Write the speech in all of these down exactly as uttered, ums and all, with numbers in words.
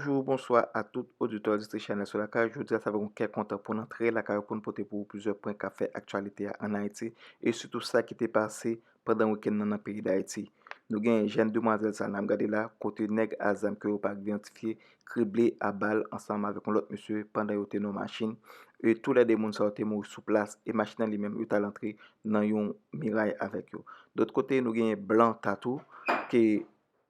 Bonjou, bonswa a tout oditè, oditris Chanèl Sou Lakay. Jodi a, se avèk yon kè kontan pou n antre lakay ou pou n pote pou ou plizyè pwen k ap fè aktyalite a ann Ayiti, e sitou sa ki te pase pandan wikenn nan nan peyi Dayiti. Nou gen jèn demwazèl sa n ap gade la, kote nèg a zam ke yo pa rive idantifye, krible a bal ansanm avèk yon lòt mesye pandan yo te nan yon machin. E toulède moun sa yo te mouri sou plas, e machin nan li menm, yo t al antre nan yon miray avèk yo. Dòt kote, nou gen blan tatou, ke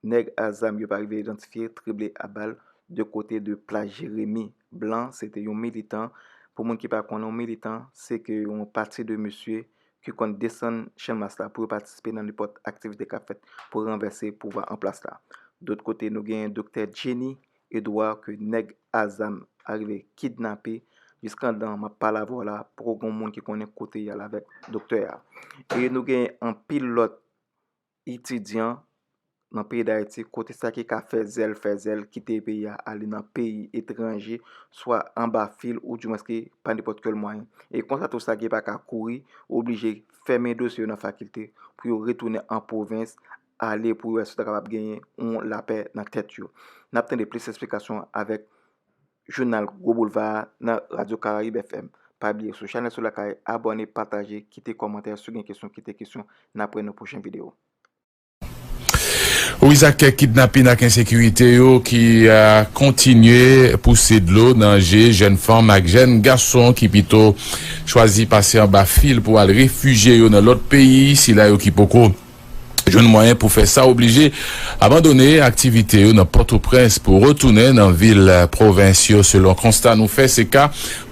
nèg a zam yo pa rive idantifye, trible a bal de kote de Plas Jeremi. Blan, se te yon militan. Pou moun ki pa konnen, yon militan, se ke yon pati de mesye ki konn desann Channmas la pou yo patisipe nan nenpòt aktivite k ap fèt pou ranvèse pouvwa an plas la. Dòt kote, nou gen Doktè Jenny Edouard ke nèg a zam arive kidnape. Jiskandan m ap pale avè w la, poko gen moun ki konnen kote y al avèk doktè a. E nou gen anpil lòt etidyan nan peyi Dayiti, kote sa ki ka fè zèl, fè zèl, kite peyi a, ale nan peyi etranje, swa anba fil, oudimwens ki pa nenpòt kèl mwayen. E konsa tou sa ki pa ka kouri, oblije fèmen dosye yo nan fakilte pou yo retounen an pwovens, ale pou yo wè si yo ta kapab genyen yon lapè nan tèt yo. N ap tande plis esplikasyon avèk jounal Gwo Boulva a nan Radyo Karayib F M. Pa bliye sou Chanèl Sou Lakay, abòne, pataje, kite kòmantè, si w gen kesyon, kite kesyon, n ap wè nan pwochen videyo. Wi, zak kidnapin ak ensekirite yo ki a kontinye pouse dlo nan je jèn fanm ak jèn gason ki pito chwazi pase anba fil pou al refijye yo nan lòt peyi, sila yo ki poko jwenn mwayen pou fè sa oblije abandone aktivite yo nan Pòtoprens pou retounen nan vil pwovens yo, selon konsta nou fè. Se ka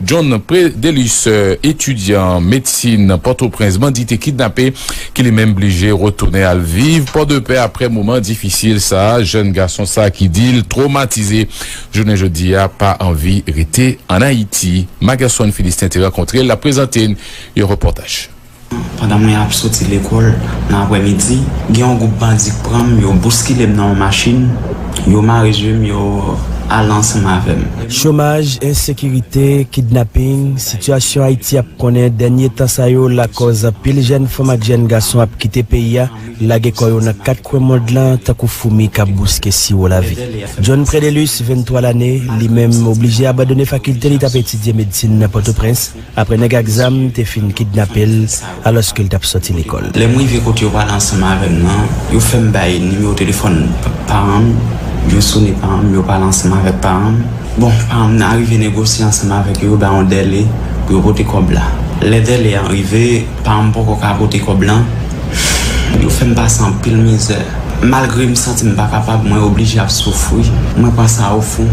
John Predelus, etidyan medsin nan Pòtoprens, bandi te kidnape, ki li menm blije retounen al viv Pòdepè apre moman difisil sa a. Jèn gason sa a ki di l twomatize jounen jodi a, pa anvi rete ann Ayiti. Magerson Philistin te rankontre l, l ap prezante n yon repòtaj. Pandan mwen ap soti lekòl nan aprèmidi, gen yon gwoup bandi k pran m, yo bouskile m nan yon machin, yo mare je m, yo al ansanm avè m. Chomaj, ensekirite, kidnaping, sitiyasyon Ayiti ap konnen dènye tan sa yo lakòz anpil jèn fanm ak jèn gason ap kite peyi a, lage kò yo nan kat kwen mond lan tankou foumi k ap bouske siwo lavi. John Predelus, venntwa lane, li menm oblije abandone fakilte li t ap etidye medsin nan Pòtoprens, apre nèg ak zam te fin kidnape l alòske l t ap sòti lekòl. Lè m rive kote yo pral ansanm avè m nan, yo fè m bay nimewo telefòn p-, paran m, yo sone paran m, yo pale ansanm avèk paran m. Bon, paran m nan rive negosye ansanm avèk yo, yo ba yon dèle pou yo pote kòb la. Lè dèle a rive, paran m poko ka pote kòb lan. Yo fè m pase anpil mizè. Malgre m santi m pa kapab, mwen oblije ap soufri. Mwen pran sa o fon.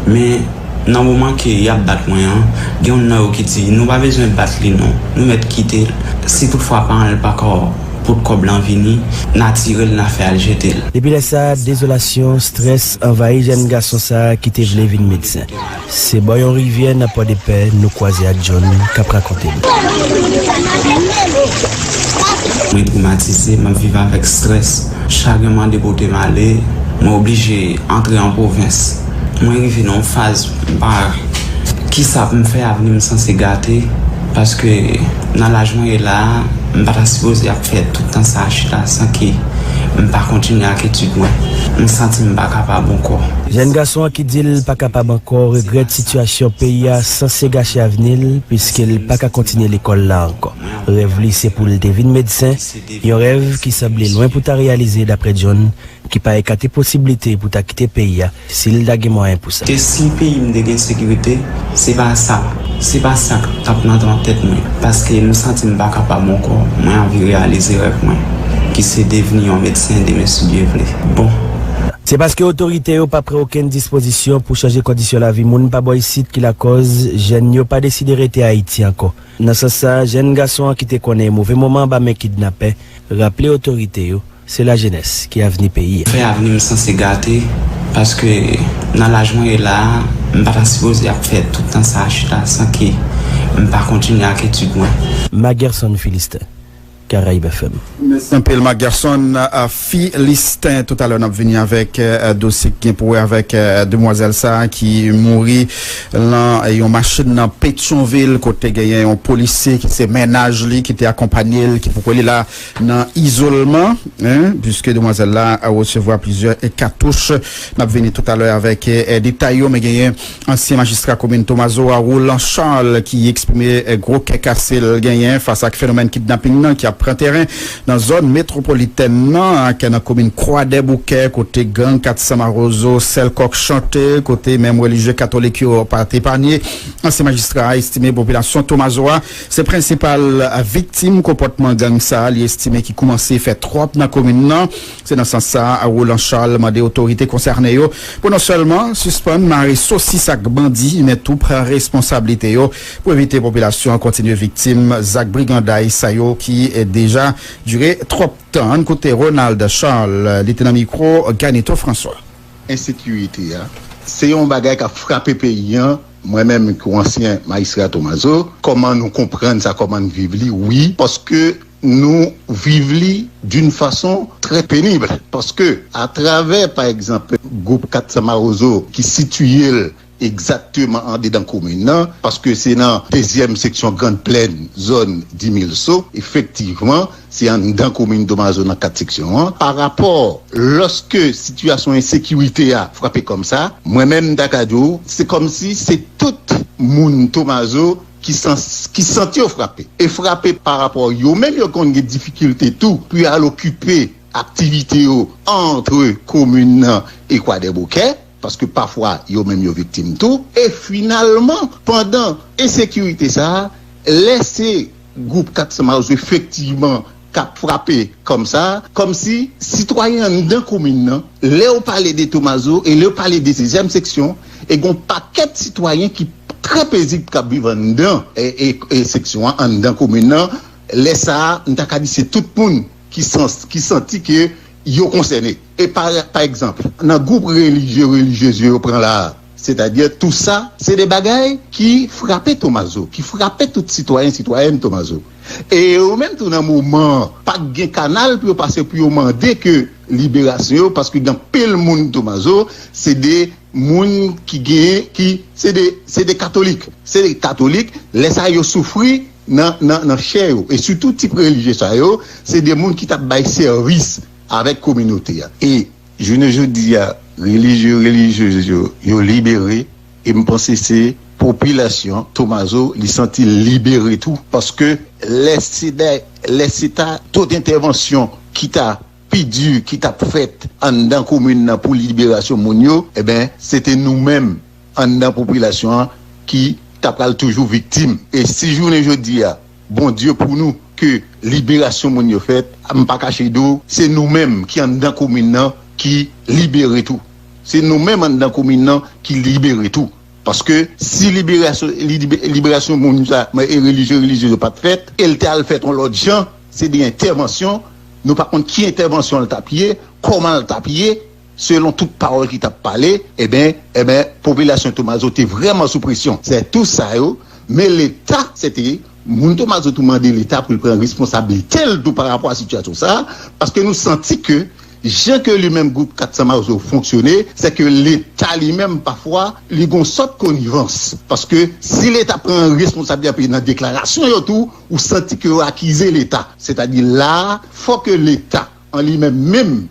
Men, nan moman ke y ap bat mwen an, gen youn nan yo ki di, "Nou pa bezwen bat li non, nou mèt kite l. Si toutfwa paran l pa ka pot kòb lan vini, n a tire l, n a fè al jete l." Depi lè sa a, dezolasyon, estrès anvayi jèn gason sa a ki te vle vin medsen. Se bò yon rivyè nan Pòdepè nou kwaze ak John k ap rakonte n. Mwen twomatize, m ap viv avèk estrès. Chagren mande pote m ale, mwen oblije antre an pwovens. Mwen rive nan yon faz, m pa, kisa pou m fè, avni m sanse gate, paske nan laj mwen ye la a, m pa ta sipoze ap fè tout tan sa a chita san ke m pa kontinye ak etid mwen. M santi m pa kapab ankò. Jèn gason an ki di l pa kapab ankò regrèt sitiyasyon peyi a sanse gache avni l, piske l pa ka kontinye lekòl la ankò. Rèv li se pou l te vin medsen, yon rèv ki sanble lwen pou ta reyalize, daprè John, ki pa ekate posiblite pou ta kite peyi a si l ta gen mwayen pou sa. Ke si peyi m te gen sekirite, se pa sa, se pa sa k t ap nan tèt mwen, paske m santi m pa kapab ankò, mwen anvi reyalize rèv mwen, ki se devni yon medsen demen si Dye vle. Bon. Se paske otorite yo pa pran okenn dispozisyon pou chanje kondisyon lavi moun pa bò isit ki lakòz jèn yo pa deside rete Ayiti ankò. Nan sans sa a, jèn gason an ki te konnen move moman anba men kidnapè, raple otorite yo, se lajenès ki avni peyi a. Fè avni m sanse gate, paske nan laj mwen ye la a, m pa ta sipoze ap fè tout tan sa a chita san ke m pa kontinye ak etid mwen. Magerson Philistin, Caraïbes F M. Mèsi anpil, Marc Gerson. Filisten, toutalè n ap vini avèk dosye ki gen pou wè avèk demwazèl sa a ki mouri lan yon machin nan Petyonvil, kote genyen yon polisye ki se mennaj li ki te akonpanye l, ki poko li la nan izolman, piske demwazèl la resevwa plizyè katouch. N ap vini toutalè avèk detay yo, men genyen ansyen majistra komin Tomazo a, Roland Charles, ki eksprime gwo kè kase l genyen fas ak fenomèn kidnaping nan ki ap pran teren nan zòn metwopolitèn nan, ak nan komin Kwadèboukè, kote gang kat san Mawozo sèl kòk chante, kote menm relijye katolik yo pa t epanye. Ansyen majistra a estime popilasyon Tomazo a se prensipal viktim konpòtman gang sa a, li estime ki koumanse fè twòp nan komin nan. Se nan sans sa a, Roland Charles mande otorite konsène yo pou non sèlman sispann mare sosis ak bandi, men tou pran responsablite yo pou evite popilasyon an kontinye viktim zak briganday sa yo ki deja dire twòp tan. Ann koute Ronald Charles, li te nan mikwo Ganito François. Ensekirite a, se yon bagay k ap frape peyi an. Mwen menm, kou ansyen majistra Tomazo, kòman nou konprann sa, kòman n viv li? Wi, paske nou viv li d'une façon très pénible. Paske, atravè, pa egzanp, gwoup kat san Mawozo ki sitiye l egzakteman andedan komin nan, paske se nan dezyèm seksyon Grand Plaine, zòn Dimilso, efektivman, se anndan komin Tomazo nan kat seksyon an. Pa rapò, lòske sitiyasyon ensekirite a frape kòm sa, mwen menm, m ta ka di w, se kòmsi se tout moun Tomazo ki, san, ki santi yo frape. E frape pa rapò yo menm, yo konn gen difikilte tou pou y al okipe aktivite yo antre komin nan e Kwadèboukè, paske pafwa yo menm yo viktim tou. E finalman, pandan ensekirite sa a, lè se gwoup kat san Mawozo efektivman k ap frape kòm sa, kòmsi sitwayen anndan komin nan, lè w pale de Tomazo e lè w pale de dezyèm seksyon, e gon pakèt sitwayen ki trè pezib k ap viv anndan e, e, e seksyon an, anndan komin nan. Lè sa a, m ta ka di se tout moun ki, san, ki santi ke yo konsène. E pa, pa egzanp, nan gwoup relijye, relijyez yo pran la a, sètadi tou sa, se de bagay ki frape Tomazo, ki frape tout sitwayen, sitwayèn Tomazo. E yo menm tou nan moman an, pa t gen kanal pou yo pase pou yo mande ke liberasyon yo, paske gen anpil moun Tomazo, se de moun ki gen, ki, se de, se de katolik. Se de katolik, lè sa yo soufri nan, nan, nan chè yo. E sitou tip relijye sa yo, se de moun ki t ap bay sèvis avèk kominote a. E jounen jodi a, relijye, relijyez yo, yo libere, e m panse se popilasyon Tomazo, li santi l libere tou. Paske lè se de, lè se ta tout entèvansyon ki ta pi di ki t ap fèt anndan komin nan pou liberasyon moun yo, enben, se te nou menm anndan popilasyon an ki ta pral toujou viktim. E si jounen jodi a, Bondye pou nou ke liberasyon moun yo fèt, m pa kache di w, se nou menm ki anndan komin nan ki libere tou. Se nou menm anndan komin nan ki libere tou. Paske si liberasyon, libe-, liberasyon moun sa, e relijye, relijyez yo pa t fèt, e l te al fèt yon lòt jan, se de entèvansyon, nou pa konn ki entèvansyon l t ap ye, kòman l t ap ye, selon tout pawòl ki t ap pale, enben, enben, popilasyon Tomazo te vrèman sou presyon. Se tou sa yo, men Leta, se te, moun Tomazo tou mande Leta pou l pran responsablite l tou pa rapò a sitiyasyon sa a, paske nou santi ke jan ke li menm gwoup kat san Mawozo fonksyone, se ke Leta li menm, pafwa, li gon sòt konivans. Paske si Leta pran responsablite nan deklarasyon yo tou, ou santi ke yo akize Leta. Sètadi la a, fò ke Leta, an li menm, menm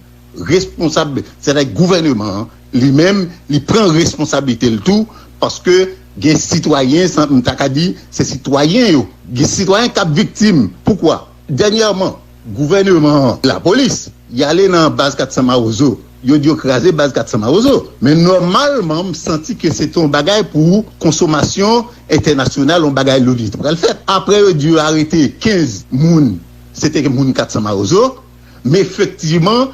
responsab, sètadi gouvèneman an, li menm, li pran responsablite l tou, paske gen sitwayen, san, m ta ka di, se sitwayen yo. Gen sitwayen k ap viktim. Poukwa? Dènyèman, gouvèneman an, lapolis, y ale nan baz kat san Mawozo. Yo di yo kraze baz kat san Mawozo. Men nòmalman, m santi ke se te yon bagay pou konsomasyon entènasyonal, yon bagay loli te pral fèt. Apre yo di yo arete kenz moun, se te moun kat san Mawozo. Men efektivman,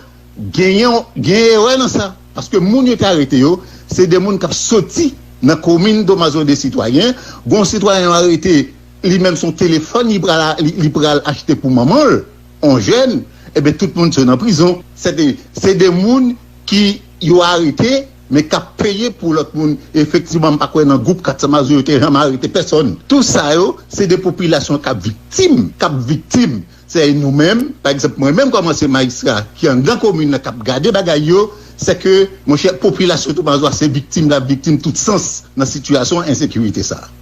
genyen, gen erè nan sa. Paske moun yo te arete yo, se de moun k ap soti nan komin Tomazo, de sitwayen. Gon sitwayen yo arete, li menm se yon telefòn li pral, li, li pral achte pou manman l, yon jèn, enben tout moun se nan prizon. Se de, se de moun ki yo arete, men k ap peye pou lòt moun. Efektivman, m pa kwè nan gwoup kat san Mawozo yo te janm arete pèsòn. Tou sa yo, se de popilasyon k ap viktim, k ap viktim. Se nou menm, pa egzanp, mwen menm kòm ansyen majistra ki anndan komin nan k ap gade bagay yo, se ke, monchè, popilasyon Tou Mazwa se viktim l ap viktim tout sans nan sitiyasyon ensekirite sa a.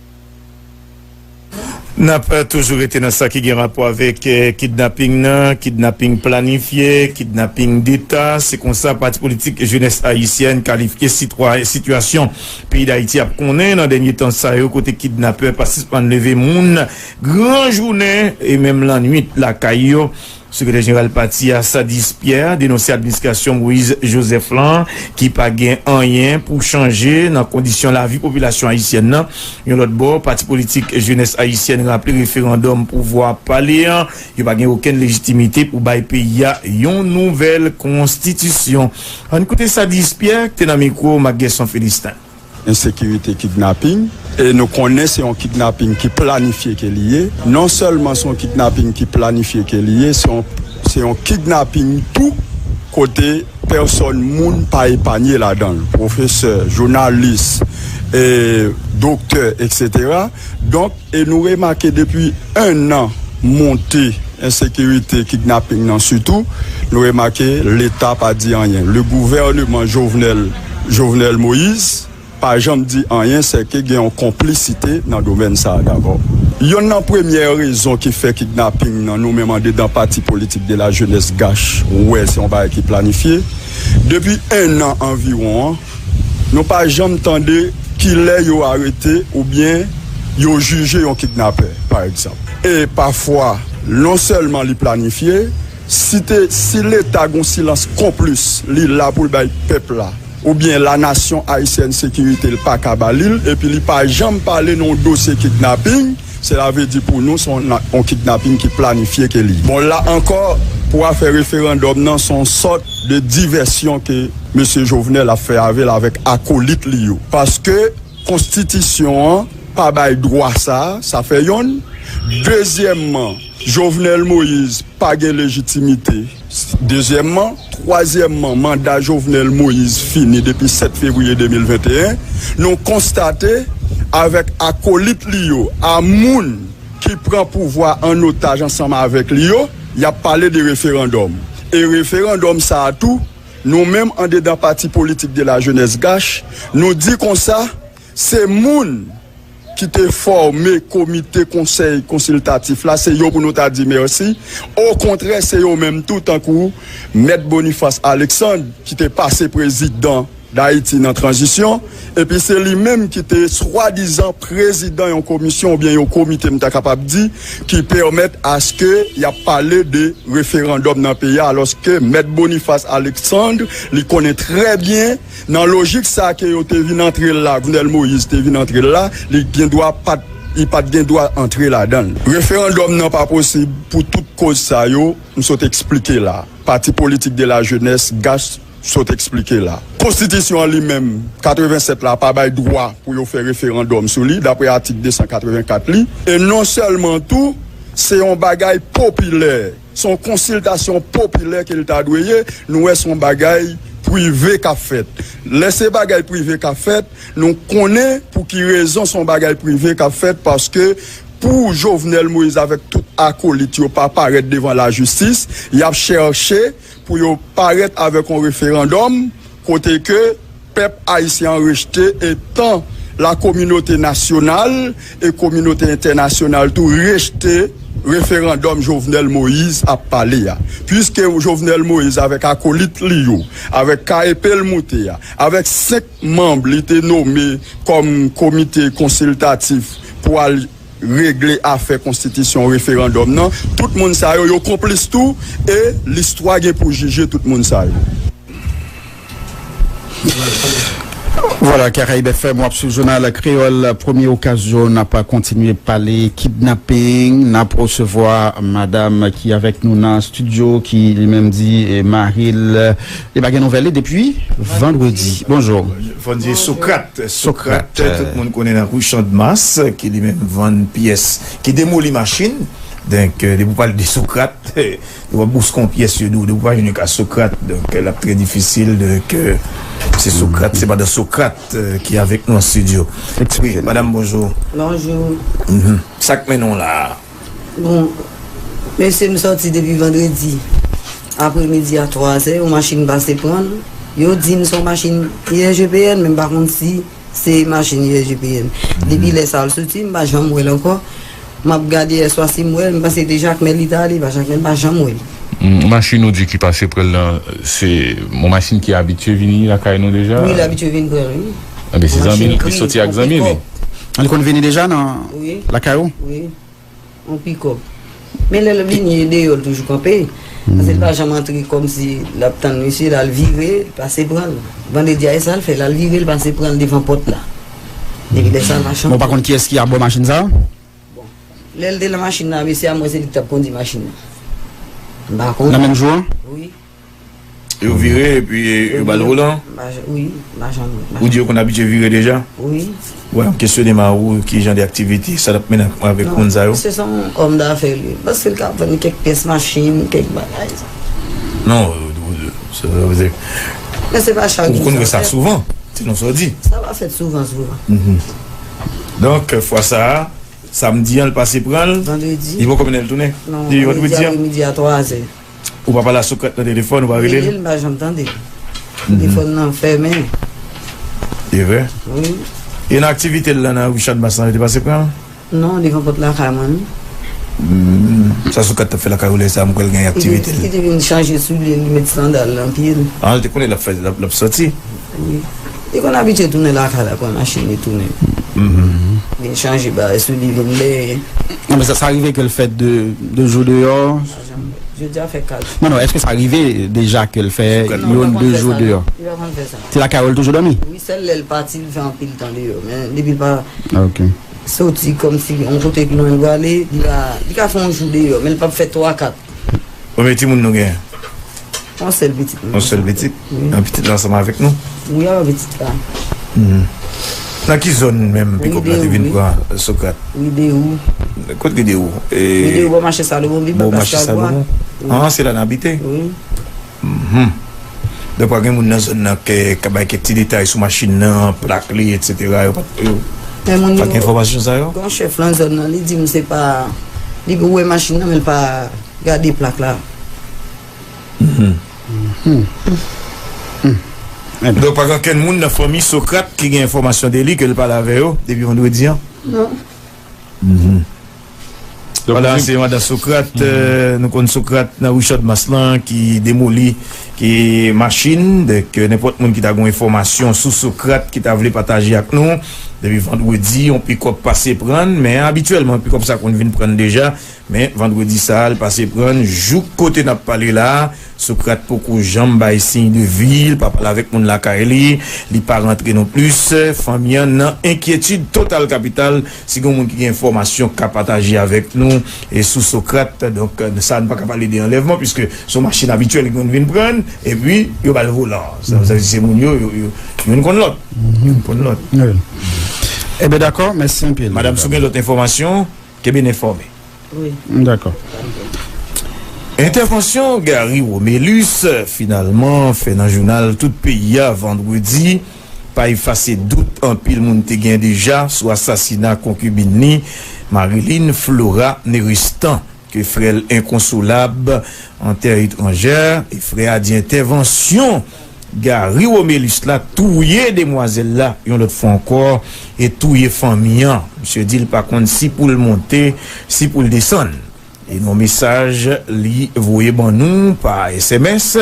N ap toujou rete nan sa ki gen rapò avèk eh, kidnaping nan, kidnaping planifye, kidnaping deta. Se konsa pati politik Jenès Ayisyèn kalifye sitwa- sitiyasyon peyi Dayiti ap konnen nan dènye tan sa yo kote kidnapè pa sispann leve moun gran jounen e menm lannwit lakay yo. Sekretè jeneral pati a, Sadis Pierre, denonse administrasyon Moïse Joseph lan ki pa gen anyen pou chanje nan kondisyon lavi popilasyon ayisyèn nan. Yon lòt bò, pati politik Jenès Ayisyèn raple referandòm pouvwa pale an, yo pa gen okenn lejitimite pou bay peyi a yon nouvèl konstitisyon. Ann koute Sadis Pierre ki te nan mikwo Marc Guerson Philistin. Ensekirite, kidnaping. E nou konnen se yon kidnaping ki planifye ke li ye. Non sèlman se yon kidnaping ki planifye ke li ye, se yon, se yon kidnaping tou kote pèsòn moun pa epanye ladan l. Pwofesè, jounalis, e, doktè, etsetera. Donk, e nou remake depi en an monte ensekirite, kidnaping nan sitou, nou remake Leta pa di anyen. Le gouvernement Jovenel, Jovenel Moïse, pa janm di anyen, sèke gen yon konplisite nan domèn sa a dabò. Yonn nan premyè rezon ki fè kidnaping nan nou menm andedan pati politik de la jeunesse Gach, ou wè se yon bagay ki planifye. Depi en an anviwon an, nou pa janm tande kilè yo arete oubyen yo jije yon kidnapè, pa egzanp. E pafwa, non sèlman li planifye, si te, si Leta gon silans konplis, li la pou l bay pèp la, oubyen lanasyon ayisyèn sekirite l pa ka ba li l, epi li pa janm pale nan yon dosye kidnaping, sela vle di pou nou se yon, yon kidnaping ki planifye ke li. Bon, la ankò, pou afè referandòm nan, se yon sòt de divèsyon ke mesye Jovenel ap fè avè l avèk akolit li yo. Paske konstitisyon an pa bay dwa sa a, sa fè yonn. Dezyèmman, Jovenel Moïse pa gen lejitimite. Dezyèmman, twazyèmman, manda Jovenel Moïse fini depi sèt fevriye de mil venteyen. Nou konstate, avèk akolit li yo, a moun ki pran pouvwa an otaj ansanm avèk li yo, y ap pale de referandòm. E referandòm sa a tou, nou menm andedan pati politik de la jeunesse Gach, nou di konsa, se moun ki te fòme komite konsèy konsiltatif la, se yo pou nou ta di mèsi. Okontrè, se yo menm tou, tankou Mèt Boniface Alexandre, ki te pase prezidan Dayiti nan tranzisyon, epi se li menm ki te swadizan prezidan yon komisyon oubyen yon komite, m ta kapab di, ki pèmèt aske y ap pale de referandòm nan peyi a, alòske Mèt Boniface Alexandre, li konnen trè byen, nan lojik sa ke yo te vin antre l la, Jovenel Moïse te vin antre l la, li gen dwa pa t, li pa t gen dwa antre ladan l. Referandòm nan pa posib pou tout koz sa yo, m sot eksplike la. Pati politik de la jeunesse, Gach, sot eksplike la. Konstitisyon an li menm, katrevennsèt la, pa bay dwa pou yo fè referandòm sou li, dapre atik de san katrevenkat li. E non sèlman tou, se yon bagay popilè, se yon konsiltasyon popilè ke l ta dwe ye, nou wè se yon bagay prive k ap fèt. Lè se bagay prive k ap fèt, nou konnen pou ki rezon se yon bagay prive k ap fèt, paske pou Jovenel Moïse avèk tout akolit yo pa parèt devan lajistis, y ap chèche pou yo parèt avèk yon referandòm kote ke pèp ayisyen an rejte, etan la kominote nasyonal e kominote entènasyonal tou rejte referandòm Jovenel Moïse ap pale a. Piske Jovenel Moïse avèk akolit li yo, avèk ka epe l moute a, avèk senk manm li te nome kòm komite konsiltatif pou al regle afè konstitisyon referandòm nan. Tout moun sa yo, yo konplis tou, e listwa gen pou jije tout moun sa yo. Vwala, Caraïbes F M, w ap swiv jounal kreyòl, premye okazyon n ap kontinye pale kidnaping. N ap resevwa madanm ki avèk nou nan estidyo, ki li menm di eh, mari l, li pa gen nouvèl li depi vandredi. Bonjou. Fò n di Sokrat. Sokrat, tout moun konnen nan kou Chandmas, ki li menm vann pyès, ki demoli machin. Donk, depi w pale de Sokrat, depi w ap bouske yon pyès, yo di w, depi w pa jwenn yon ka Sokrat, donk, l ap trè difisil, donk, se Sokrat, se madan Sokrat ki avèk nou an estidyo. Wi, madanm, bonjou. Bonjou. Sa k mennen w la a? Bon, Mesye, m sòti depi vandredi apremidi a twa zè, yon machin pase pran l. Yo di m se yon machin I R G P N, men m pa konn si se machin I R G P N. Depi lè sa a l soti, m pa janm wè l ankò. M ap gade yèswa si m wè l, m panse se Jakmèl li t ale, pa Jakmèl, m pa janm wè l. Mm, machin ou di ki pase pran l lan, se yon machin ki abitye vini lakay nou deja? Wi, l abitye vin pran l, wi. Anben, se zanmi li, li soti ak zanmi li. Li konn vini deja nan lakay ou? Wi. Yon pikòp. Men lè l vini, e deyò l toujou kanpe. Paske l pa janm antre kòmsi l ap tann misye, l al vire, l pase pran l. Vandredi a, e sa l fè, l al vire, l pase pran l devan pòt la. Depi lè sa, l pa chanje. Bon, ou pa konn kiyès ki abò machin sa a? Lè l te nan machin nan, mesye a, m wè se li ki t ap kondi machin nan. M pa konnen. Nan menm jou an? Wi. Yo vire epi yo ba l volan? Wi, m pa janm wè. Ou di yo konn abitye vire deja? Wi. Wè, m kesyone mari w ki jan de aktivite sa l ap mennen avèk moun sa yo? Se sa yon òm dafè li ye. Paske l ka vann kèk pyès machin, kèk bagay. Non, se vre. Men se pa chak jou sa fèt. Ou konn wè sa souvan? Se non sa w di? Sa pa fèt souvan, souvan. Donk, fwa sa a, samdi an, l pase pran l? Vandredi. Li poko mennen l tounen? Non, vandredi apremidi a twa zè. Ou pa pale a Socrate nan telefòn, ou pa rele l? Rele l, m pa janm tande l. Telefòn nan fèmen. E vre? Wi. E nan aktivite l lan nan Richard Mas lan, yo te pase pran l? Non, devan pòt lakay mwen, wi. Hmm. Sa Socrate t ap fè lakay ou lè sa a, m kwè l gen aktivite l. Li te vin chanje soulye l, li met sandal nan pye l. Ah, li te konnen l ap fè, l ap, l ap sòti? Wi. Li konn abitye tounen lakay la, pran machin li tounen. Vin chanje bagay sou li, vin dèyè. Non, men sa, sa rive ke l fè de, de jou deyò? Sa janm fèt. Jodi a fè kat. Non, non, èske sa rive deja ke l fè youn, de jou deyò? Li pa konn fè sa. Se lakay ou l toujou dòmi? Wi, sèl lè l pati, li fè anpil tan deyò. Men depi l pa soti kòmsi yon kote ki lwen l prale, li ka, li ka fè yon jou deyò, men l p ap fè twa, kat. Konbyen timoun nou genyen? Yon sèl pitit mwen. Yon sèl pitit? Wi. Yon pitit la ansanm avèk nou? Wi, avèk pitit la. Nan ki zòn menm pikòp la te vin pran Socrate? Ridewou. Kot Ridewou? Ridewou, bò mache Salomon, bò mache Salomon. Ah, se la n abite? Wi. Donk, pa gen moun nan zòn nan k ka bay kèk ti detay sou machin nan, plak li, etsetera. Yo pa t gen enfòmasyon sa yo? Gen yon chèf nan zòn nan, li di m se pa, li wè machin nan, men l pa gade plak la. Donk, pa gen okenn moun nan fanmi Socrate ki gen enfòmasyon de li, ke l pale avè yo depi vandredi an? Non. Vwala, se madan Socrate, euh, nou konn Socrate nan Richard Mas lan ki demoli ki machin. Donk, euh, nenpòt moun ki ta gen enfòmasyon sou Socrate ki ta vle pataje ak nou, depi vandredi, yon pikòp pase pran l, men abityèlman, pikòp sa konn vin pran l deja, men vandredi sa a, l pase pran l jouk kote n ap pale la a. Socrate poko janm bay siy de vi, li pa pale avèk moun lakay li, li pa rantre nonplis. Fanmi an nan enkyetid total kapital. Si gen moun ki gen enfòmasyon, ka pataje avèk nou e sou Socrate. Donk, sa, nou pa ka pale de anlèvman, piske se yon machin abityèl ki konn vin pran l, epi yo ba l volan. Sa, sa vle di se moun yo, yo, yo, youn konn lòt. Youn konn lòt. Wi. Ebyen, dakò, mèsi anpil. Madanm, si w gen lòt enfòmasyon, kenbe n enfòme. Wi. Dakò. Entèvansyon Gary Romelus, finalman, fè nan jounal tout peyi a vandredi, pa efase dout anpil moun te gen deja sou asasina konkibin li, Marilyn Flora Neristan, ke frè l enkonsolab an tè etranjè, e frè a di entèvansyon Gary Romelus la touye demwazèl la yon lòt fwa ankò e touye fanmi an. Misye di l pa konn si pou l monte, si pou l desann. E nan yon mesaj li voye ban nou pa S M S,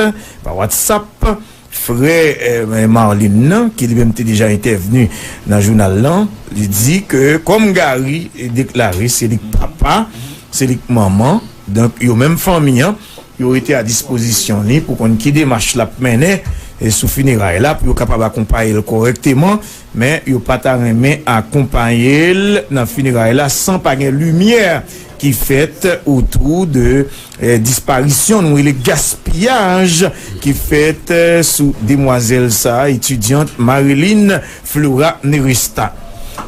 pa WhatsApp, frè, eh, Marlin nan, ki li menm te deja entèvni nan jounal lan, li di ke kòm Gary deklare se li k papa, se li k manman, donk yo menm fanmi an, yo rete a dispozisyon li pou konn ki demach l ap mennen, e, sou fineray la, pou yo kapab akonpaye l kòrèkteman, men yo pa ta renmen akonpaye l nan fineray la san pa gen limyè ki fèt otou de, e, disparisyon, nou rele gaspiyaj ki fèt, e, sou demwazèl sa, etidyant Marilyn Flora Neresta.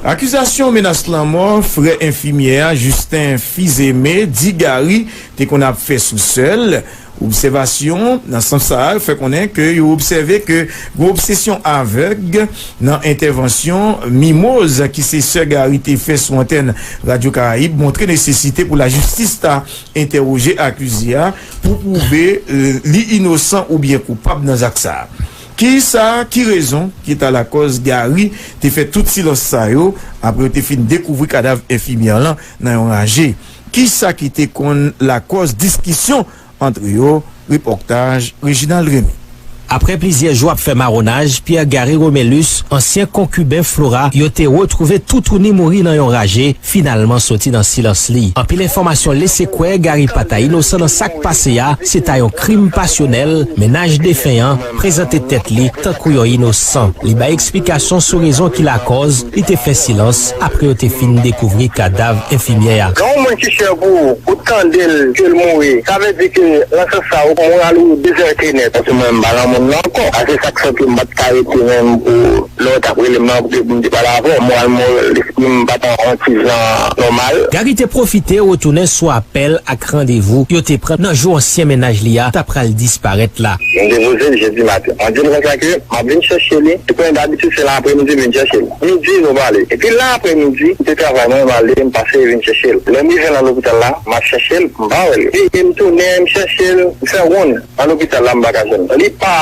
Akizasyon menas lanmò frè enfimyè a, Justin Fils-Aimé, di Gary te konn ap fè sou sè l. Obsèvasyon nan sans sa a fè konnen ke yo obsève ke gwo obsesyon avèg nan entèvansyon Mimoz ki se sè Gary te fè sou antèn Radyo Karayib montre nesesite pou lajistis ta entèwoje akize a pou pwouve, eh, li inosan oubyen koupab nan zak sa a. Kisa, ki rezon ki ta lakòz Gary te fè tout silans sa yo apre yo te fin dekouvri kadav enfimyè lan nan yon raje? Kisa ki te konn lakòz diskisyon ant yo? Repòtaj Reginald Remy. Apre plizyè jou ap fè mawonaj, Pierre Gary Romelus, ansyen konkiben Flora, yo te retwouve toutouni mouri nan yon raje, finalman soti nan silans li. Anpil enfòmasyon lese kwè Gary pa ta inosan nan sa k pase a, se ta yon krim pasyonèl, mennaj defen an prezante tèt li tankou yon inosan. Li bay eksplikasyon sou rezon ki lakòz li te fè silans apre yo te fin dekouvri kadav enfimyè a. Gen yon moun ki chè pou ou, ou tande l ke l mouri, sa vle di ke nan sans sa ou moral ou dezète nèt. Paske mwen m pa nan mond lan ankò. A se sa k fè ke m pa t ka rete menm pou lè w t ap rele m nan pou ke m te pale avè w. Moral mwen, lespri m pa t an, an ti jan nòmal. Gary te pwofite retounen sou apèl ak randevou yo te pran nan jou ansyen mennaj li a ta pral disparèt la. M te poze l jedi maten. Mwen di l konsa ke m ap vin chèche li. E konnen dabitid se nan apremidi m vin chèche l. Midi nou pale. Epi nan apremidi, m te travay mwen, m ale, m pase vin chèche l. Lè m rive nan lopital la, m ap chèche l, m pa wè l. E, e m tounen, m chèche l, m fè wonn nan lopital la, m pa ka jwenn l. Li pa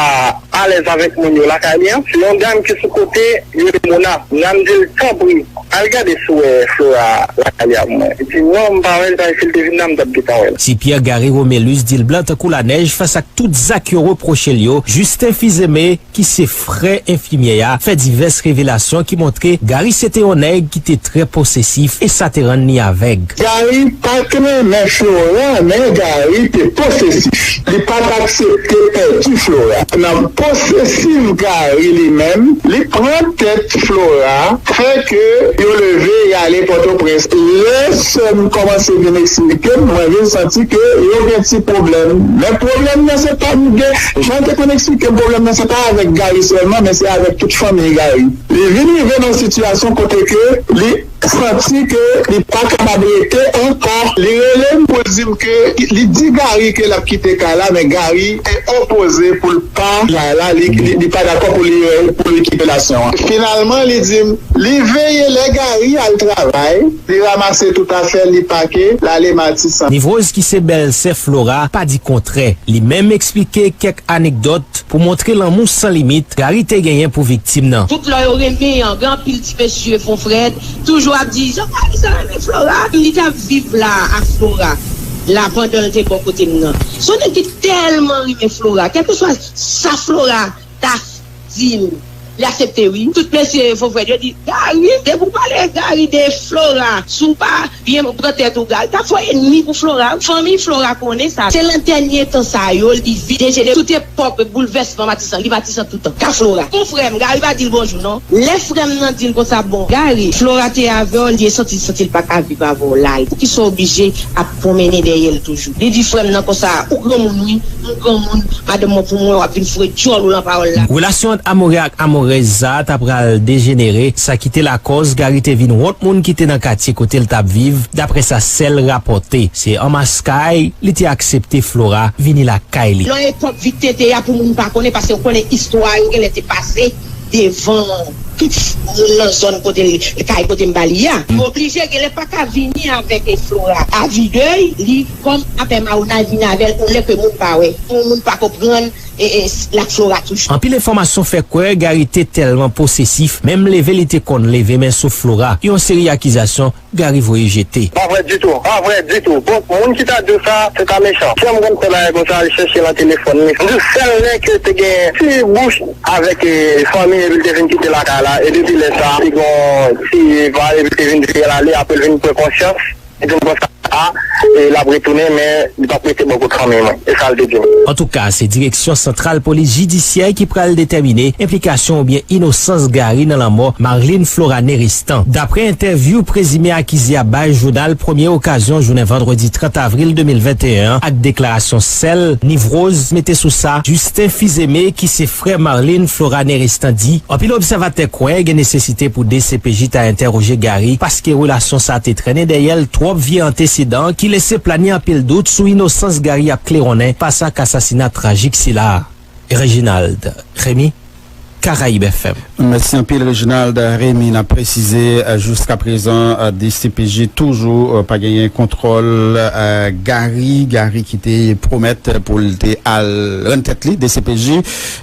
alèz avèk moun yo lakay li an. Se yon dam ki sou kote, yo rele Mona. Mona, m di l, tanpri, al gade si w wè Flora lakay li a pou mwen. Li di, non, m pa wè l, paske si l te vin la, m t ap gentan wè l. Ti Pierre Gary Romelus di l blan tankou lanèj fas ak tout zak yo repwoche l yo. Justin Fils-Aimé, ki se frè enfimyè a, fè divès revelasyon ki montre Gary se te yon nèg ki te trè posesif e sa te rann li avèg. Gary pa t renmen Flora, men Gary te posesif. Li pa t aksepte pèdi Flora. Nan posesif Gary li menm, li pran tèt Flora, fè ke yo leve y ale Pòtoprens. Lè sè m kòmanse vin eksplike m, mwen vin santi ke yo gen ti pwoblèm. Men pwoblèm nan se pa m gen. Jan l te konn eksplike m pwoblèm nan, se pa avèk Gary sèlman, men se avèk tout fanmi Gary. Li vin rive nan sitiyasyon kote ke li santi ke li pa kapab rete ankò. Li rele m pou l di m ke li di Gary ke l ap kite kay la, men Gary te opoze pou l pa kay la, li, li, li pa dakò pou li, pou li kite lasyon an. Finalman, li di m, li veye lè Gary al travay, li ranmase tout afè l, li pake, l ale Matisan. Nivrose, ki se bèlsè Flora, pa di kontrè. Li menm eksplike kèk anekdòt pou montre lanmou san limit Gary te genyen pou viktim nan. Tout lè yo renmen an, gen anpil ti mesye, Fonfrèd, toujou ap di, "Jan Gary sa renmen Flora." Li t ap viv la ak Flora, la pandan l te bò kote m nan. Se yon nèg ki tèlman renmen Flora, kèlkeswa sa Flora ta di m, li aksepte wi. Tout mesye Fonfrèd yo di, "Gary, depi w pale Gary de Flora, si w pa byen pran tèt ou, Gary, t ap fè w ènmi pou Flora." Fanmi Flora konnen sa. Se nan dènye tan sa yo, li vin dejenere. Tout epòk boulvèsman Matisan, li Matisan toutan. Ka Flora. Bon frè m, Gary pa di l bonjou non. Lè frè m nan di l konsa, "Bon, Gary, Flora te avè w, li santi, santi l pa ka viv avè w la. Poukisa w oblije ap pwonmennen dèyè l toujou?" Li di frè m nan konsa, "Ou granmoun wi, m granmoun, madanm mwen pou mwen, w ap vin foure djòl ou nan pawòl la." Relasyon ant amoure ak amorèz sa a ta pral dejenere, sa ki te lakòz Gary te vin wont moun ki te nan katye kote l t ap viv, daprè sa sè l rapòte. Se anmas kay, li te aksepte Flora vini lakay li. Nan epòk vit tete a, pou moun pa konnen, paske w konnen istwa yo genlè te pase devan tout moun nan zòn kote l, kay kote m ba li a. Li oblije genlè pa ka vini avèk, e, Flora. Avi dèy, li kòm apè mawonaj vini avè l, yon lè ke moun pa wè, pou moun pa konprann, e, e, l ak Flora toujou. Anpil enfòmasyon fè kwè Gary te tèlman posesif, menm leve li te konn leve men sou Flora. Yon seri akizasyon Gary voye jete. Pa vrè ditou, pa vrè ditou. Bon, moun ki ta di w sa, se ta mechan. Sè m konn fè bagay konsa, al chèche nan telefòn li. M di w sèl lè ke te gen ti bouch avèk, e, fanmi, epi l te vin kite lakay la, e depi lè sa a, te gen ti bagay, epi l te vin veye l ale, apre l vin pran konsyans, epi m konsa a, e l ap retounen, men li p ap rete bò kot fanmi mwen. E sa l te di m. Antouka, se Direksyon Santral Polis Jidisyè ki pral detèmine enplikasyon oubyen inosans Gary nan lanmò Marlene Flora Neristan. Daprè entèvyou prezime akize a bay jounal Premye Okazyon jounen vandredi trant avril de mil venteyen an ak deklarasyon sèl Niv Rose mete sou sa, Justin Fils-Aimé, ki se frè Marlene Flora Neristan, di anpil obsèvatè kwè gen nesesite pou D C P J ta entèwoje Gary paske relasyon sa te trennen dèyè l twòp vye antesedan ki lese plane anpil dout sou inosans Gary ap klewonnen fas ak asasina trajik sila a. Reginald Remy, Karayib F M. Mèsi anpil, Reginald Remy. N ap presize, eh, jiskaprezan, eh, D C P J toujou, eh, pa genyen kontwòl, eh, Gary, Gary ki te pwomèt pou l te al rann tèt li D C P J,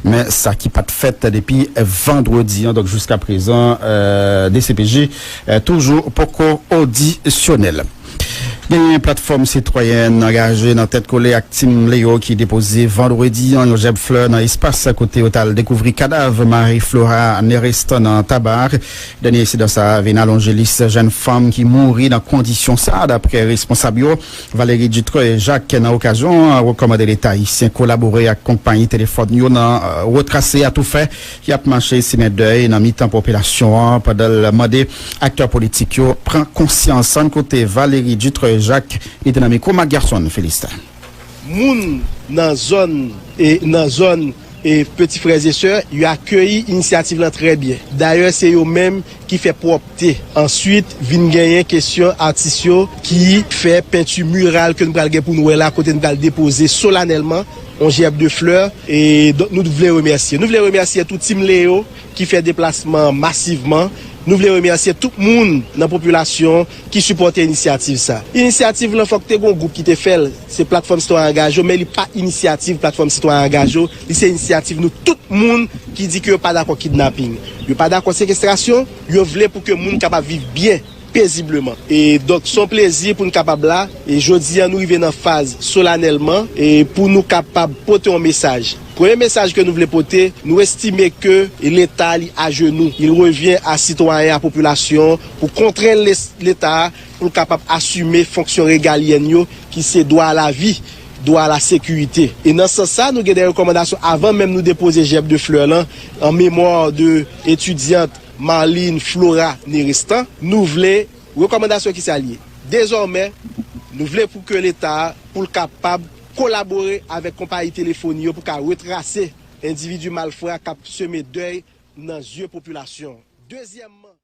men sa ki pa t fèt depi vandredi an. Donk, jiskaprezan, eh, D C P J, eh, toujou poko odisyone l. Genyen platfòm sitwayèn angaje nan tèt kole ak Team Léo ki depoze vandredi an yon jèb flè nan espas kote yo t al dekouvri kadav Marie Flora Nerestan nan Tabar. Dènye ensidan sa a vin alonje lis jèn fanm ki mouri nan kondisyon sa a, daprè responsab yo. Valérie Dutreuil Jacques, nan okazyon an, rekòmande Leta ayisyen kolabore ak konpayi telefòn yo nan, eh, retrase atoufè y ap mache simen dèy nan mitan popilasyon an, pandan l mande aktè politik yo pran konsyans. Ann koute Valérie Dutreuil Jacques, li te nan mikwo Marc Garçon Philistin. Moun nan zòn, e nan zòn, e peti frè e sè, yo akeyi inisyativ lan trè byen. Dayè, se yo menm ki fè pwòpte. Answit, vin genyen kesyon atis yo ki fè penti miral ke nou pral gen pou nou wè la, kote nou pral depoze solanèlman yon jèb de flè. E donk, nou vle remèsye. Nou vle remèsye tou Team Léo ki fè deplasman masivman. Nou vle remèsye tout moun nan popilasyon ki sipòte inisyativ sa. Inisyativ lan, fòk te gon gwoup ki te fè l, se Platfòm Sitwayen Angaje, men li pa inisyativ Platfòm Sitwayen Angaje, li se inisyativ nou tout moun ki di ke yo pa dakò kidnaping, yo pa dakò sekestrasyon, yo vle pou ke moun kapab viv byen, pezibleman. E donk, se yon plezi pou n kapab la. E jodi a, nou rive nan faz solanèlman, e pou nou kapab pote yon mesaj. Premye mesaj ke nou vle pote, nou estime ke Leta li ajenou. Il revyen a sitwayen, a popilasyon, pou kontrenn les-, Leta a pou l kapab asime fonksyon regalyèn yo, ki se dwa a lavi, dwa a la sekirite. E nan sans sa, nou gen de rekòmandasyon avan menm nou depoze jèb de flè lan, an memwa de etidyant Marlene Flora Nerestan. Nou vle, rekòmandasyon ki sa l ye? Dezòmè, nou vle pou ke Leta a, pou l kapab kolabore avèk konpayi telefoni yo pou ka retrase endividi malfra k ap seme dèy nan zye popilasyon. Dezyèmman,